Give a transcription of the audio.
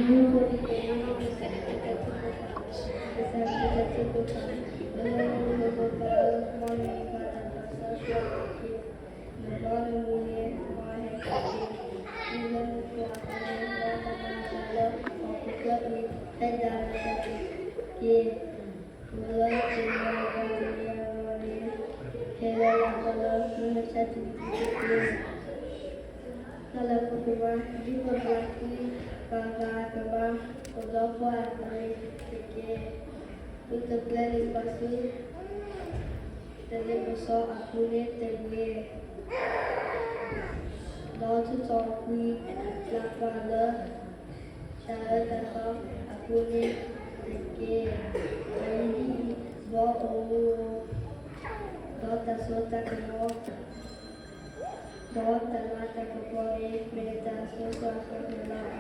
မူခိၣ်တက့ၢ်, မ့ၢ်မ့ၢ်ကစၢ်ခရံာ်တၢ်ထုကဖၣ်, ကစၢ်ခရံာ်တၢ်ထုကဖၣ်, လၢမူခိၣ်ဖိသၣ်ဧၢ, မ်နမံၤပှၤတၢ်ပာ်စီဆှံအီၤတက့ၢ်. နဘီနမူန့ၣ် မ်အဟဲတက့ၢ်. တုၤလၢမူခိၣ်အပူၤန့ၣ် ဒီးတၢ်မၤအသးလၢဟီၣ်ခိၣ်ချၢအံၤ ဟဲဒၣ်နၤတၢ်တက့ၢ်. အိၣ်လၢတနံၤအဂီၢ်တနံၤအဂီၢ်န့ၣ် ဟ့ၣ်လီၤလၢပှၤလၢမူနဆါတက့ၢ်. တၢ်လၢပကမၤ ဒ်ပဘၣ်ဃ့ပဂၤအကဘၣ် ပဒီပုၢ်ဝဲၢ်အသိးန့ၣ်တက့ၢ်. သုတပျဲလံာ်စီဆှံ တလ့ပစီအပူၤန့ၣ်တဂ့ၤ. ဒီးထုးထီၣ်ကွံာ်လၢပှၤလၢ တၢ်အၢတၢ်သီအပူၤန့ၣ်တက့ၢ်. အဂ့ၢ်ဒ်အံၤ, ဘီအိၣ်မူ ဒီးတၢ်စိတၢ်ကမီၤ ဒီးတၢ်လၤတၢ်ကပီၤန့ၣ် မ့ၢ်တၢ်ဆိၣ်ဂ့ၤအဃၢၤန့ၣ်လီၤ.